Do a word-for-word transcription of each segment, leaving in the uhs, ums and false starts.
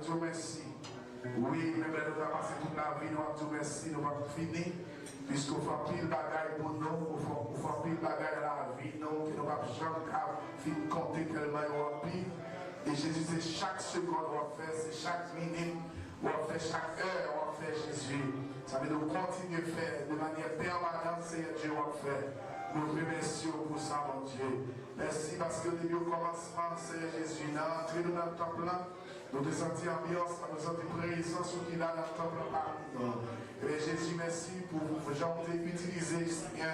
di w mèsi. Wi, menm lè nou ta pase tout lavi nou ap di w mèsi, nou p ap fini. Piske w fè anpil bagay pou nou, ou fè, ou fè anpil bagay nan lavi nou, ke nou p ap janm ka fin konte tèlman yo anpil. E Jezi, se chak segonn w ap fè, se chak minit w ap fè, chak è w ap fè, Jezi. Sa vle di w kontinye fè de manyè pèmanan, Seyè Dye, w ap fè. Nou remèsye w pou sa, Bondye. Mèsi paske depi okòmansman, Seyè Jezi, nan antre nou nan tanp lan, nou te santi anbyans la, nou santi prezans ou ki la nan tanp lan pami nou. Ebyen, Jezi, mèsi pou jan w te itilize, Senyè,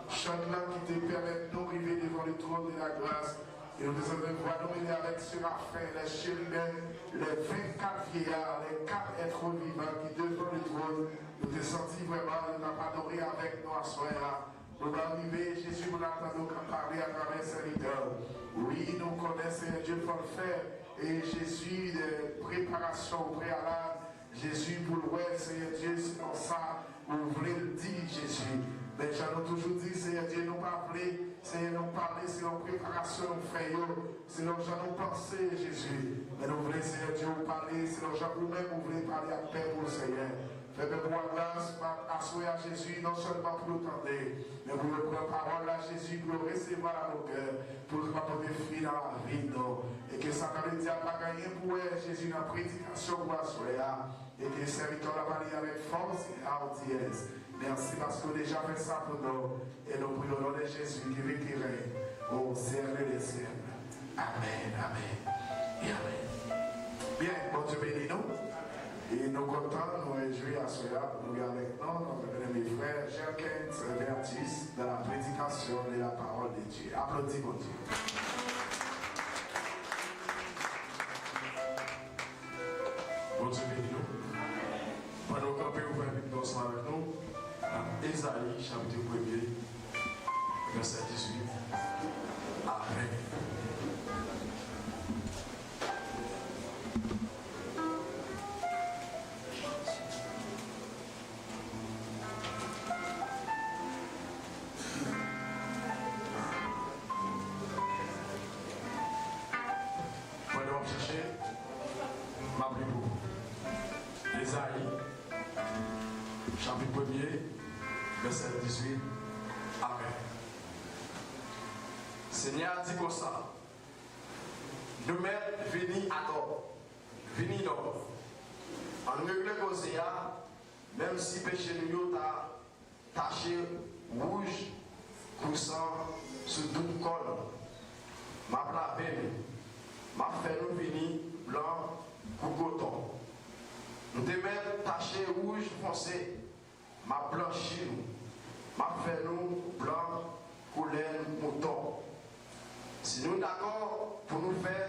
chant lan ki te pèmèt nou rive devan le trône de la grâce. E nou te santi vwa nou mele avèk serafen, les chérubins, les vingt-quatre vieillards, les quatre êtres vivants ki devan le trône. Nou te santi vrèman nou t ap adore avèk nou aswè a. Nou pa rive, Jezi, pou n ap tande w k ap pale atravè sèvitè w. Wi, nou konnen, Seyè Dye, fò l fè. E Jezi, de preparasyon preyalab, Jezi, pou l wè, Seyè Dye, selon sa ou vle l di, Jezi. Men jan nou toujou di, Seyè Dye, nou pa vle, Seyè, nou pale selon preparasyon nou fè yo, selon jan nou panse, Jezi. Men nou vle, Seyè Dye, ou pale selon jan ou menm ou vle pale ak pèp ou, Seyè. Fè pèp ou a gras, aswè a, Jezi, non sèlman pou yo tande, men pou yo pran pawòl la, Jezi, pou yo resevwa l avèk kè, pou l ka pote fwi nan lavi nou. E ke Satan ledyab pa gen anyen pou wè, Jezi, nan predikasyon pou aswè a. E ke sèvitè w la pale avèk fòs e adyès. Mèsi paske w deja fè sa pou nou. E nou priye o non de Jezi ki viv, ki règne au siècle des siècles. Amèn, amèn e amèn. Byen, Bondye beni nou. E nou kontan, nou rejwi aswè a pou nou gen avèk nou, nou byeneme frè Jerkens Vertus dans la prédication de la parole de Dieu. Aplodi Bondye. Bondye beni nou. Pandan w kanpe, ouvè Bib nou ansanm avèk nou nan Ezayi, chapit premye, vèsè dizuit. Amèn. Pandan w ap chèche, m ap li pou ou. Ezayi, chapit premye, vèsè dizuit. Amèn. Senyè a di konsa, nou mèt vini atò, vini non. Ann regle koze a, menm si peche nou yo ta tache wouj kou san sou tout kò nou. M ap lave nou. M ap fè nou vini blan kou koton. Nou te mèt tache wouj fonse. M ap blanchi nou. M ap fè nou blan kou lèn mouton. Si nou dakò pou nou fè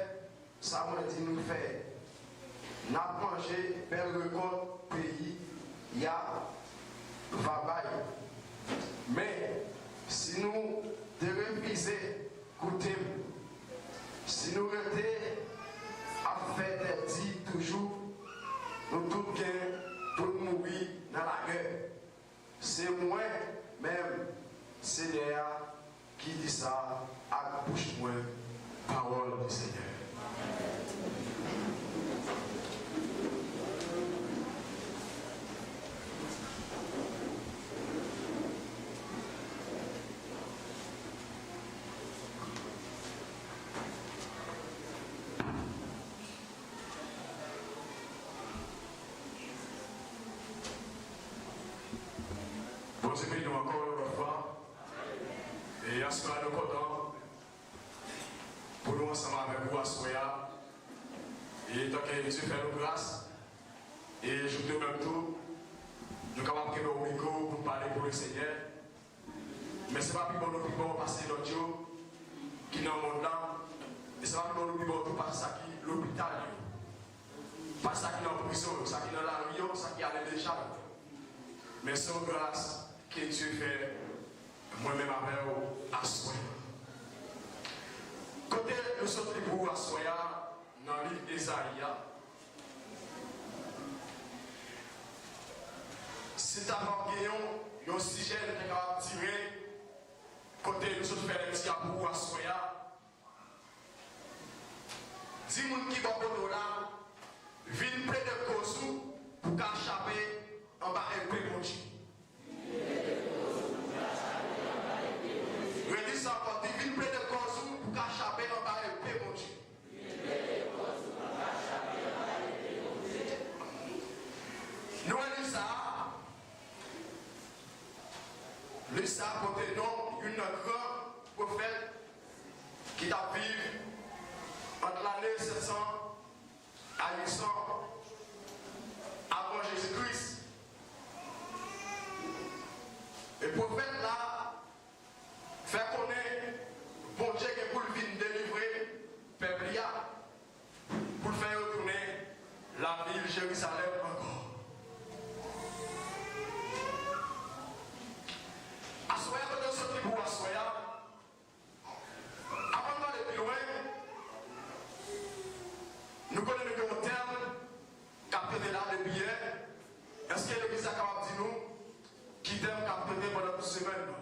sa mwen di nou fè, n ap manje bèl rekòt peyi a va bay. Men, si nou derefize koute m, si nou rete ap fè tèdi toujou, nou tout gen pou n mouri nan lagè. Se mwen menm, Senyè a, ki di sa ak bouch mwen, pawòl di Senyè. Bondye beni nou ankò yon lòt fwa. E aswè a nou kontan pou nou ansanm avèk ou aswè a. E tanke Dye fè nou gras, e jouk nou menm tou, nou kapab kenbe yon mikwo pou n pale pou Lesenyè. Men se pa pi bon nou pi bon pase lòt yo ki nan mond lan. E se pa pi bon nou pi bon tou pase sa ki lopital yo. Pase sa ki nan prizon yo, sa ki nan lari yo, sa ki ale deja yo. Men se yon gras ke Dye fè mwen menm avè w aswè. Kote nou sot li pou aswè a, nan liv Ezayi a, si ta va gen yon, yon sijè nou te kapab tire, kote nou sot fè lekti a pou aswè a, di moun ki bò kote w la, Vin plede koz ou pou ka chape anba epe Bondye. Redi sa ankò, di, vin plede koz ou pou ka chape anba epe Bondye. Nou wè li sa, li sa pote non youn nan gran pwofèt ki t ap viv ant lane sèt san a uit san avan Jezi Kris. E pwofèt la fè konnen Bondye gen pou l vin delivre pèp li a, pou l fè yo tounen lavil Jerizalèm ankò. Aswè a, kote yo soti pou aswè a, avan n ale pi lwen, nou konnen nou gen yon tèm k ap trete la depi yè. Èske legliz la kapab di nou ki tèm k ap trete pandan tout semèn nan?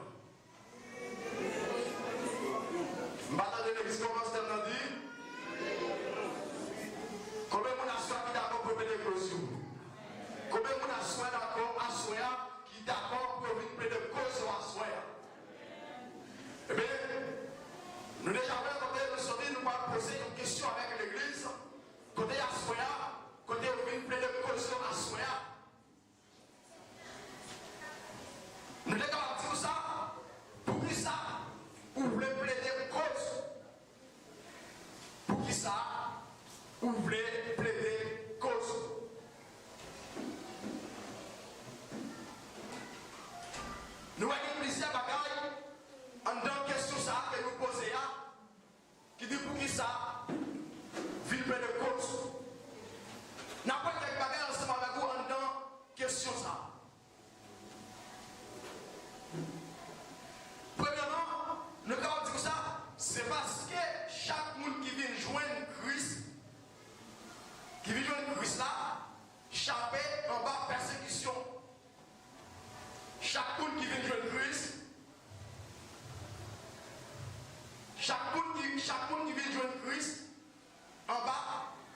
M pa tande legliz, kòman tèm nan di? Konbyen moun aswè a ki dakò pou yo plede koz yo? Konbyen moun aswè dakò, aswè a ki dakò pou yo vin plede koz yo aswè a? Ebyen, nou deja wè kote nou soti, nou pral poze yon kesyon avèk legliz. Kote aswè a, kote yo vin plede koz yo aswè a? Nou te kapab di w sa, poukisa ou vle plede koz? Poukisa ou vle plede koz? Nou wè gen plizyè bagay anndan kesyon sa a ke nou poze a, ki di poukisa vin plede koz. N ap wè kèk bagay ansanm avèk ou anndan kesyon sa a. Premyèman, nou kapab di konsa, se paske chak moun ki vin jwenn Kris, ki vin jwenn Kris la, chape anba pèsekisyon. Chak moun ki vin jwenn Kris, chak moun ki, chak moun ki vin jwenn Kris anba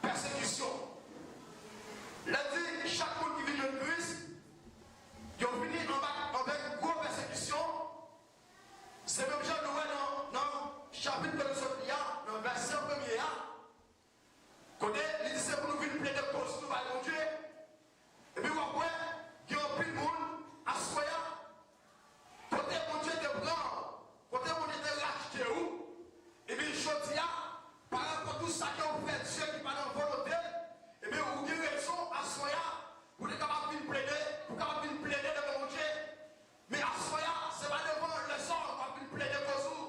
pèsekisyon. Lè di chak moun ki vin jwenn Kris, yo vini anba, avèk gwo pèsekisyon. Se menm jan nou wè nan, nan chapit ke nou sot li a, nan vèsè premye a, kote li di se pou nou vin plede koz nou bay Bondye. Epi w ap wè, gen anpil moun, aswè a, kote Bondye te pran w, kote Bondye te rachte w, epi jodi a, parapòt ou sa ke w fè Dye ki pa nan volonte l, epi ou gen rezon, aswè a, pou w te kapab vin plede, pou w kapab vin plede devan Bondye. Men aswè a, se pa devan lèzòm w ap vin plede koz ou,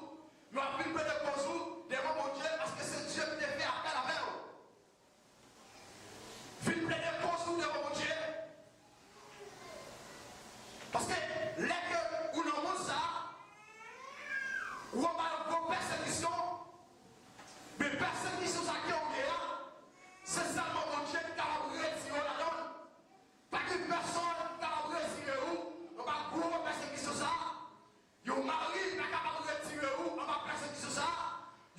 men w ap vin plede koz ou devan Bondye, paske se Dye ki te fè apèl avè w. Vin plede koz ou devan Bondye. Paske lè ke ou nan mond sa a, ou anba yon gwo pèsekisyon, men pèsekisyon sa ke ou ye a, se sèlman Bondye ki kapab retire w ladan l. Pa gen pèsonn ki kapab retire ou anba gwo pèsekisyon sa a. Yon mari pa kapab retire ou anba pèsekisyon sa a.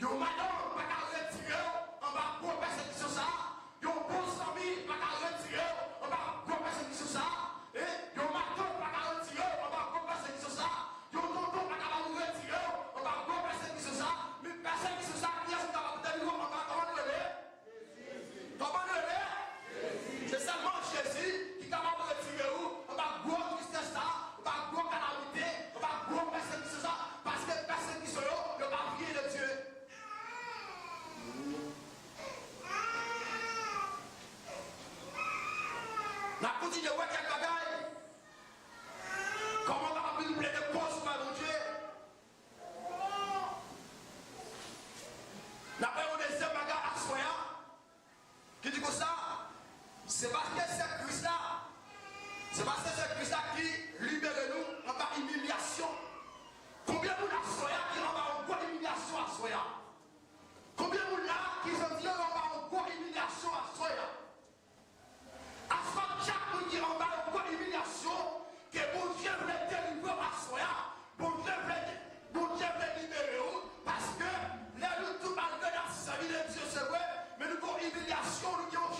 Yon madanm pa ka retire w anba gwo pèsekisyon sa a. Yon bon zanmi pa ka retire w anba gwo pèsekisyon sa a. E yon matant pa ka retire w anba gwo pèsekisyon sa a. Yon tonton pa kapab retire w anba gwo pèsekisyon sa a. Men pèsekisyon sa a, kiyès ki kapab delivre w anba, kòman nou rele? Kòman nou rele? Se sèlman Jezi ki kapab retire ou anba gwo tristès sa, anba gwo kalamite, anba gwo pèsekisyon sa, paske pèsekisyon yo, yo pa vyen de Dye. N ap kontinye wè kèk bagay. Kòman w kapab vin plede koz bay Bondye? N ap wè yon dezyèm bagay aswè a, ki di konsa, se paske se Kris la, se paske se Kris la ki libere nou anba imilyasyon. Konbyen moun aswè a ki anba yon gwo imilyasyon aswè a? Konbyen moun la ki santi yo anba yon gwo imilyasyon aswè a? Aswè, chak moun ki anba yon gwo imilyasyon, ke Bondye vle delivre w aswè a. Bondye vle, Bondye vle libere w, paske lè nou tou, malgre n ap sèvi de Dye, se vre, men nou gon imilyasyon, nou gen yon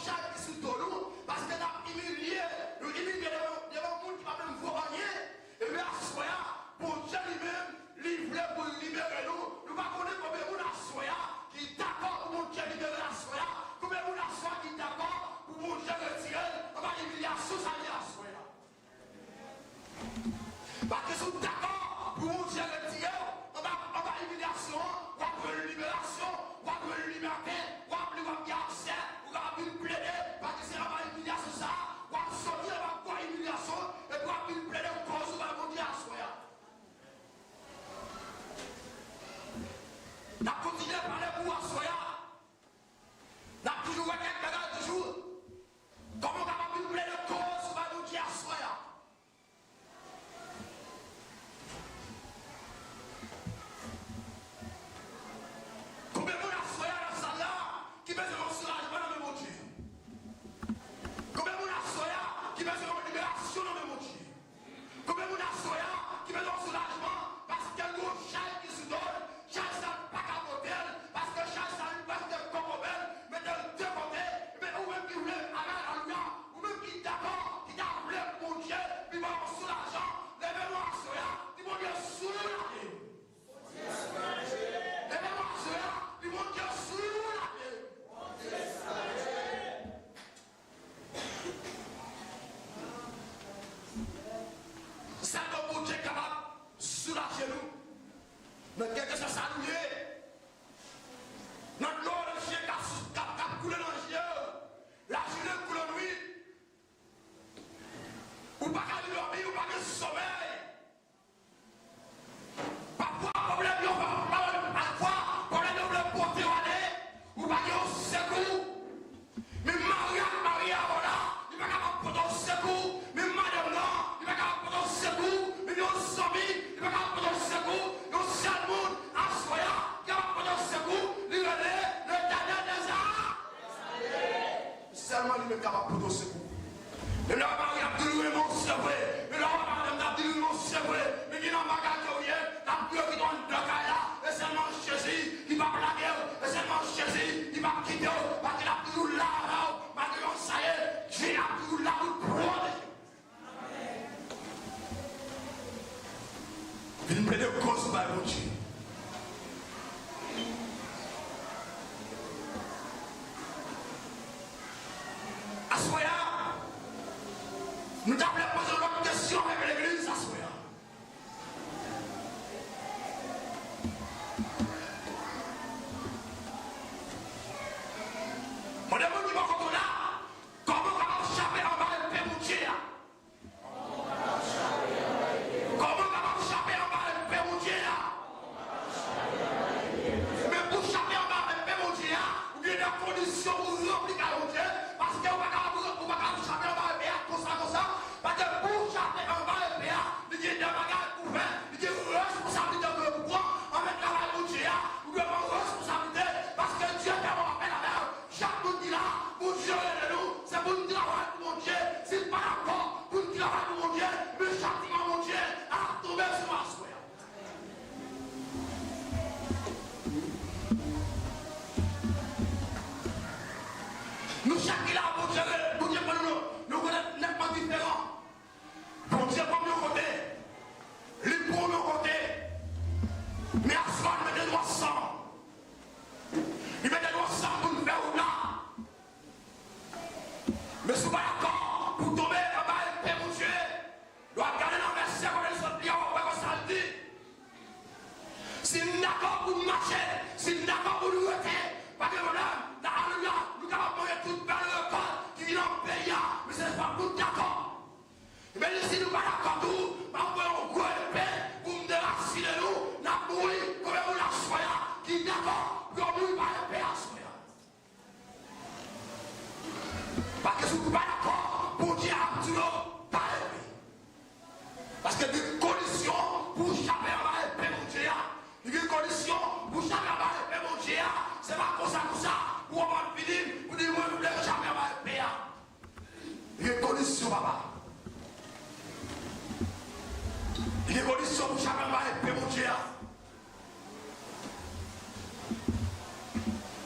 kapab pote w sekou. Menm lè w ap mari, l ap di w renmen w, se vre. Menm lè w ap madanm, l ap di w renmen w, se vre. Men gen nan bagay ke w ye, l ap di w kite w anndan kay la. E sèlman Jezi ki p ap lage w. E sèlman Jezi ki p ap kite w. Paske l ap toujou la avè w. Malgre yon sa ye, Dye ap toujou la pou l pwoteje w. Vin plede koz ou bay Bondye. Aswè a, nou ta vle poze yon lòt kesyon avèk legliz aswè a. Mande moun ki bò kote w la, kòman w kapab chape anba epe Bondye a? Kòman w kapab chape anba epe Bondye a? Men pou w chape anba epe Bondye a, ou gen de kondisyon pou w ranpli kay Bondye, paske ou pa kapab, ou pa kapab chape anba epe a konsa, konsa, paske pou w chape anba epe a, li gen de bagay pou w fè, li gen responsablite ke w pran anvè travay Bondye a, ou dwe pran responsablite, paske Dye fè yon apèl avè w. Chak moun ki la, Bondye rele nou, se pou n travay pou Bondye. Si n pa dakò pou n travay pou Bondye, men chatiman Bondye ap tonbe sou nou aswè a. Nou chak ki la, Bondye rele, Bondye pran nou, nou konnen nètman diferan. Bondye pran m yon kote, li pran w yon kote, men aswè a nou mete nou ansanm. Li mete nou ansanm pou n fè wout la. Men si w pa dakò pou w tonbe anba epe Bondye, lè w ap gade nan vèsè kote l sot li a, w ap wè konsa l di. Si n dakò pou n mache, si n dakò pou n rete, pa gen pwoblèm. Alelouya, nou kapab manje tout bèl rekòt ki vin nan peyi a, men se fòk nou dakò. Ebyen, si nou pa dakò tou, m ap pran yon gwo epe pou m derasinen nou, n ap mouri. Konbyen moun aswè a ki dakò pou yo mouri pa epe aswè a? Paske si w pa dakò, Bondye ap di w pa epe. Paske gen kondisyon pou w chape anba epe Bondye a. Li gen kondisyon pou w chape anba epe Bondye a. Se pa konsa, konsa, pou w ap vini, pou di, mwen vle chape anba epe a. Li gen kondisyon, papa. Li gen kondisyon pou chape anba epe Bondye a.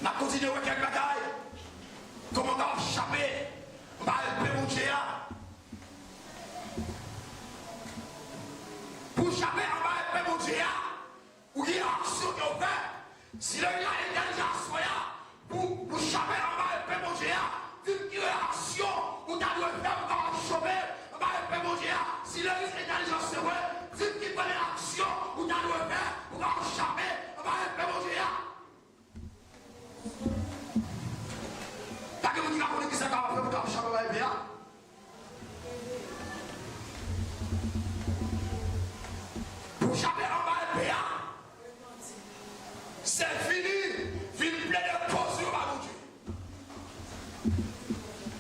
N ap kontinye wè kèk bagay. Kòman w kapab chape anba epe Bondye a? Pou w chape anba epe Bondye a, ou gen aksyon ke w fè. Si legliz la entèlijan aswè a, pou, pou chape anba epe Bondye a, di m ki reyaksyon ou ta dwe fè pou w kapab chape anba epe Bondye a. Si legliz entèlijan se vre, di m ki premye aksyon ou ta dwe fè pou w kapab chape anba epe Bondye a. Pa gen moun ki ka konnen kisa w kapab fè pou w kapab chape anba epe a. Pou w chape anba epe a, se vini, vin plede koz ou bay Bondye.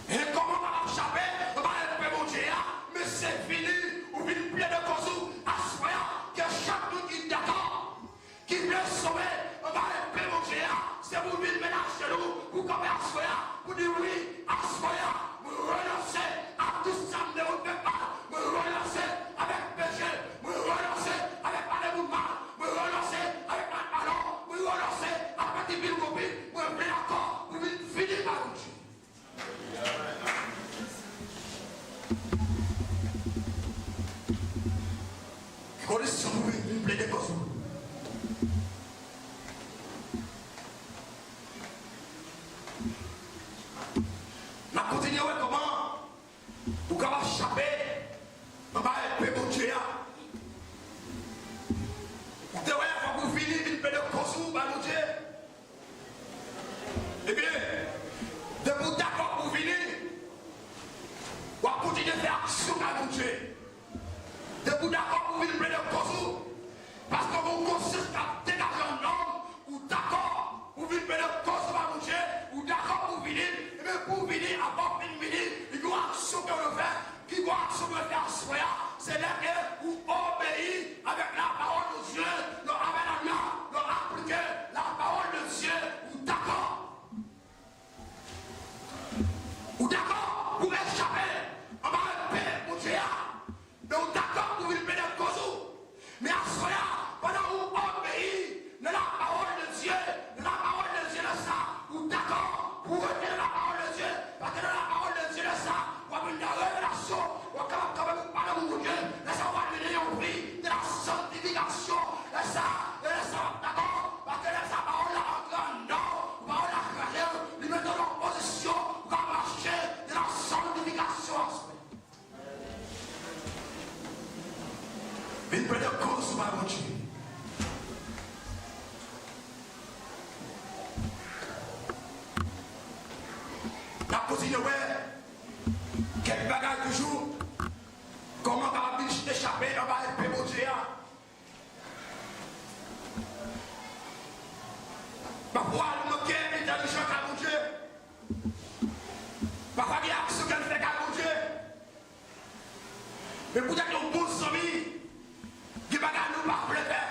E kòman w kapab chape anba epe Bondye a? Men se vini, ou vin plede koz ou aswè a, ke chak moun ki dakò, ki vle sove anba epe Bondye a, se pou w vin met ajenou, pou w kanpe aswè a, pou w di, wi, aswè a, mwen renonse a tout sa m te konn fè k mal, mwen renonse avèk peche, mwen renonse avèk pale moun mal, mwen renonse avèk mal palò, mwen renonse avèk pèdi pil kopi, mwen vle dakò pou vin fini bay Bondye. Kondisyon pou vin, vin plede koz ou. N ap kontinye wè kòman ou kapab chape anba epe Bondye a. Ou te wè fòk ou vini, vin plede koz ou bay Bondye. Ebyen, depi w dakò pou w vini, w ap kontinye fè aksyon kay Bondye. Depi w dakò pou w vin plede koz ou, paske w gen yon konsyans k ap degaje anndan w, ou dakò pou w vin plede koz ou bay Bondye, ou dakò pou w vini, ebyen, pou w vini, avan w fin vini, li gen yon aksyon ke w dwe fè. Ki gon aksyon mwen fè aswè a, se lè ke ou obeyi avèk la parole de Dieu, lè w avè la lwa, lè w aplike la parole de Dieu, ou dakò. Ou dakò kontinye wè kèk bagay toujou, kòman w kapab vin chita chape anba epe Bondye a. Pafwa, nou manke entèlijan kay Bondye. Pafwa, gen aksyon ke n fè kay Bondye. Men poutèt yon bon zanmi, gen bagay nou pa vle fè.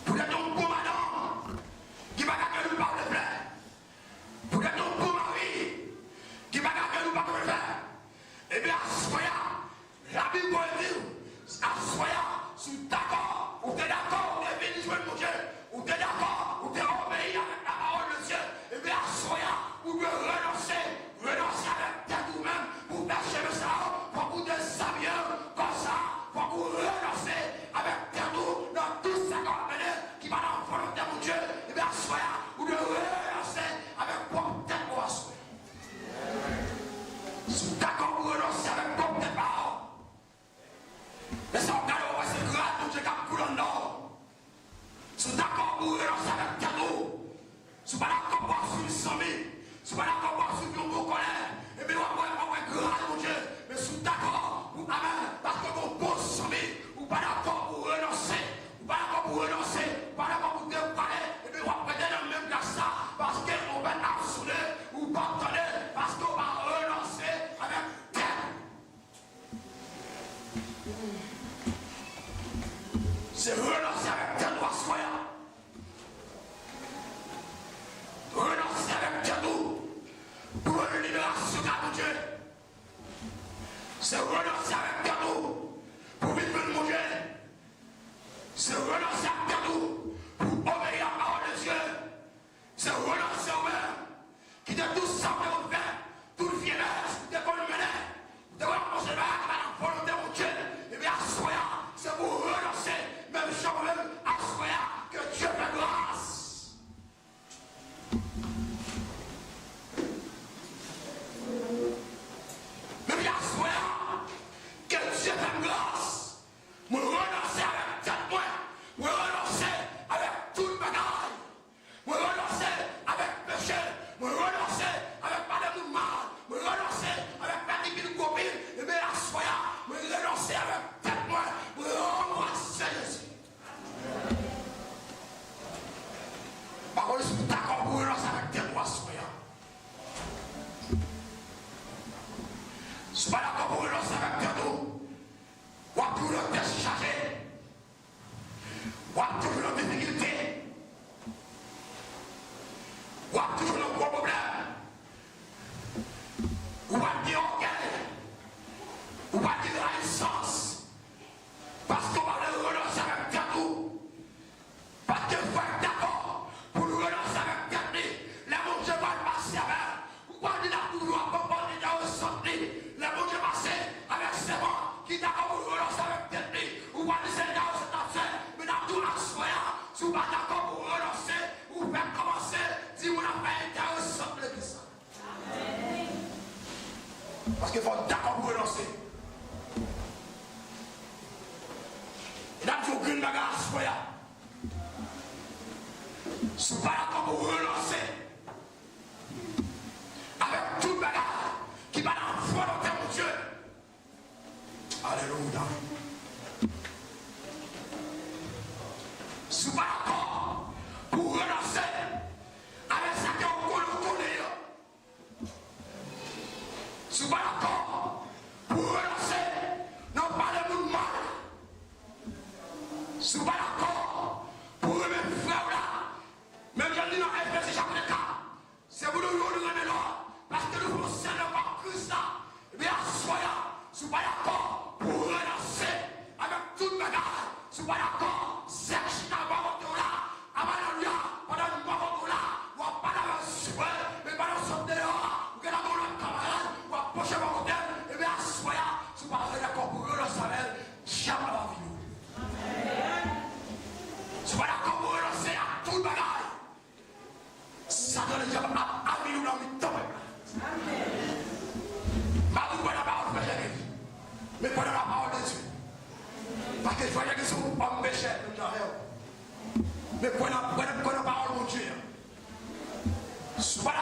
Poutèt yon bon madanm, gen bagay ke nou pa vle fè. Poutèt yon bon mari, gen bagay ke nou pa vle fè. Ebyen, aswè a, Labib voye di w, aswè a, si w dakò, ou te dakò, ou te vin jwenn Bondye, ou te dakò, ou te obeyi avèk lapawòl de Dye, ebyen, aswè a, ou dwe renonse, renonse avèk tèt ou menm pou fè chemen sa yo, fòk ou dezabiye w, konsa, fòk ou renonse avèk tèt ou nan tout sa k ap mennen ki pa nan volonte Bondye, ebyen, aswè a, ou dwe renonse avèk pwòp tèt ou aswè a. Si w dakò pou renonse avèk pwòp tèt pa w, lè sa w gade, w wè se gras Bondye k ap koule anndan w. Si w dakò pou w renonse avèk tèt ou, si w pa dakò pou w ap swiv zanmi, si w pa dakò pou w ap swiv yon bon kòlè, ebyen w ap wè, w ap wè gras Bondye. Men si w dakò pou, amèn, paske w gen yon bon zanmi, ou pa dakò pou w renonse, ou pa dakò pou w renonse, ou pa dakò pou w devwale, ebyen w ap rete nan menm gras la, paske yon bèt ap sonnen, ou p ap tande, paske w pa renonse avèk tèt ou. Se renonse avèk tèt ou aswè a. Renonse avèk tèt ou pou yon liberasyon ka Bondye. Se renonse avèk tèt ou pou vin jwenn Bondye. Se renonse ak tèt ou pou obeyi lapawòl de Dye. Se renonse ou menm ki te tout sa ou te konn fè, tout vye mès ou te konn mennen, ou te konn ap montre bagay ki pa nan volonte Bondye. Ebyen, aswè a, se pou w renonse, menm jan ou menm, aswè a, ke Dye fè gras. Menm jan aswè a, ke Dye fè m gras, mwen renonse avèk tèt mwen, mwen renonse avèk tout bagay. Mwen renonse avèk peche. Mwen renonse avèk pale moun mal. Mwen renonse avèk fè ti pil gwo pil. Ebyen, aswè a, mwen renonse avèk tèt mwen. Mwen anbrase Jezi. Pa konn si w dakò pou w renonse avèk tèt ou aswè a. Si w pa dakò pou w renonse avèk tèt ou, w ap toujou nan tèt chaje. W ap toujou nan difikilte. W ap toujou nan gwo pwoblèm. Ou pral gen ògèy. Ou pral gen rayisans. Paske w pa vle renonse avèk tèt ou. Paske fò w dakò pou l renonse avèk tèt li. Lè Bondye pral pase avè l, ou pral di l ap toujou ap konpòte enteresan li. Lè Bondye pase avèk sèvan ki dakò pou l renonse avèk tèt li, ou pral di se enteresan l ap fè. Men n ap di w aswè a, si w pa dakò pou w renonse, ou fèk kòmanse di moun ap fè enteresan legliz la. Paske fò w dakò pou w renonse. E n ap di w grenn bagay aswè a. Si w pa dakò pou w renonse avèk tout bagay ki pa nan volonte Bondye, alelouya. Si w pa dakò pou w renonse avèk sa ke w konnen w konnen an, si w pa dakò pou w renonse nan pale moun mal, si w pa dakò pou w renmen frè w la, menm jan l di nan Efezen chapit kat, se pou nou youn renmen lòt, paske nou fè yon sèl nan kò Kris la. Ebyen, aswè a, si w pa dakò pou w renonse avèk tout bagay, si w pa dakò, sèk chita bò kote w la, alelouya, pandan l bò kote w la, w ap pale avè l sou mwen, men pandan w sot deyò a, ou gentan gen yon lòt kamarad, w ap pwoche bò kote l, ebyen, aswè a, si w pa dakò pou w renonse avè l, dyab la va vini w. Si w pa dakò pou w renonse ak tout bagay, Satan ledyab ap avili w nan mitan pèp la. M pa di w kwè nan pawòl frè Jacques, men kwè nan lapawòl de Dye. Paske frè Jacques se yon òm pechè, menm jan avè w. Men kwè nan, kwè nan, kwè nan pawòl Bondye an. Si w pa